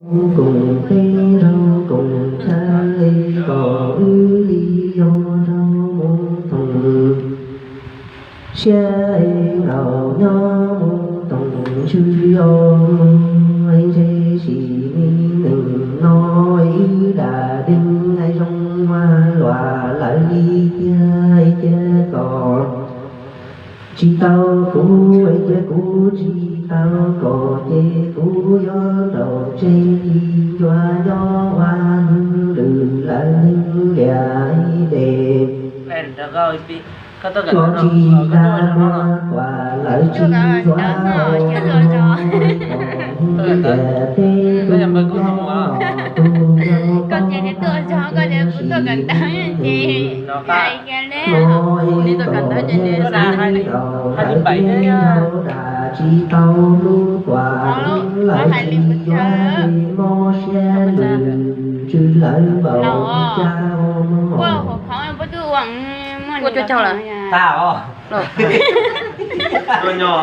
Koom peb nrog koom chaw, kom wb li yog nrog mus thoom siab, nraum nyob mus thoom ntswg os. Ntshe sim neej no ib dam deej zoo mas luam lawv li tiag, cia kom tsis tau kuv, cia kuv tsis tau kom, ces kuv yuav nraum tseg li ncua nyob ua neeg lwm lawv neeg liam ib des. Los tsis dag muag kuam lawv tsis ntxuav, kom hnub tiam teb tug nyob tus yau pab sim neej. Hais kom neb tau lawv teb nrau dam tsis tau hlub kuam lawv tsis yuav, ces mob siab lwm ntswg lawv npaum cas os. Ua cuag caug lawm. Tag os. Tuaj nyo.